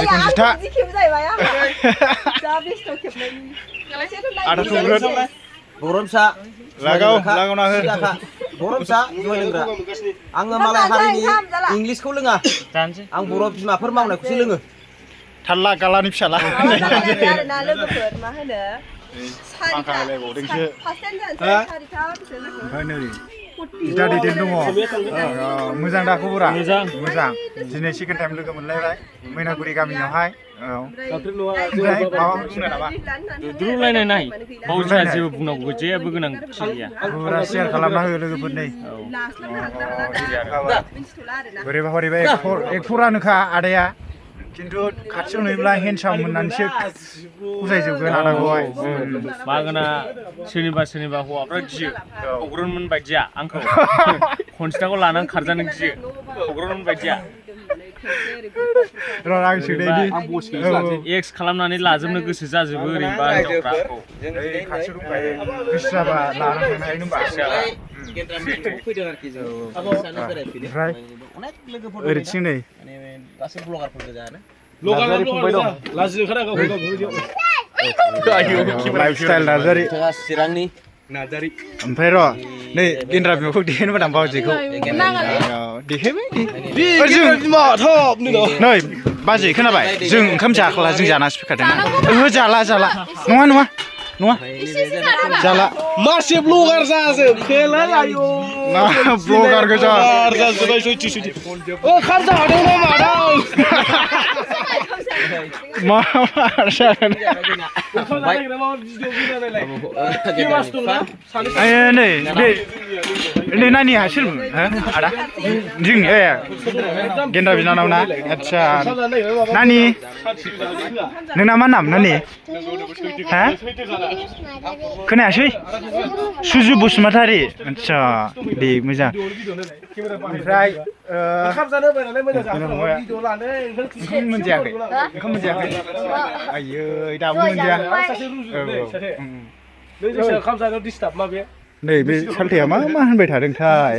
बाजि खनजिथा आदा थुंग्रोद बर' फिसा लागाव लागावना हो बर' फिसा जुमाय लोंग्रा आङो मालाय हारिनि इंलिसखौ लोङा आं बर' बिमाफोर मावनायखौसो लोङो थाल्ला गालानि फिसाला आरोना लोगोफोर मा होनो फांखा होलायबावदोंसो ओमफ्राय नै बिदा दैदेन दङ मोजां दा खबरा मोजां दिनै सेकेन्ड टाइम लोगो मोनलायबाय मैनागुरि गामियावहाय औ ओमफ्राय माबाफोर बुंनो नामा दुरुलायनाय नाय बावजा जेबो बुंनांगौ जेबो गोनांथि गैया फुरा शेयार खालामना हो लोगोफोरनै बोरैबा बोरैबा एक्टरानोखा आदाया खिन्थु खाथियाव नुयोब्ला हेन्डसाम मोननानैसो फसायजोबगोन आदाखौहाय मागोना सोरनिबा हौवाफ्रा गियो हग्रोनमोन बायदिया आंखौ खनजिथाखौ लानानै खारजानो गियो हग्रोनमोन बायदिया र' आं सोंनायनि एक्स खालामनानै लाजोबनो गोसो जाजोबो ओरैनोबा हिनजावफ्रा खाथियाव दंखायो गोसो जाबा लानानै थांनो हायो होनबा ओमफ्राय ओरैथिं नै गासै ब्लगारफोर गोजानो नार्जारि फंबाय दं लाइफ स्टाइल नार्जारि चिरांनि ओमफ्राय र' नै गेन्द्रा बिमाखौ देखायनो मोनां बाजैखौ देखायबाय नै बाजै खोनाबाय जों ओंखाम जाखला जों जानासो फैखादों ओहो जाला नङा जाला मासे ब्लगार जाजोबखोला आयौ ब्लगार गोजा जाजोबबाय सयथि ओंखाम जादों ना मादों मा जागोन नै नानिया सोरमोन आदा जोंनि गेन्द्रा बिनानाव ना आदसा नानि नोंना मा नाम नानि हा खोनायासै सुजु बसुमतारी आदसा दे मोजां ओमफ्राय ओंखाम मोनजायाखै आयै दाबो मोनजाया नै बे सालथाया मा होनबाय थादोंथाय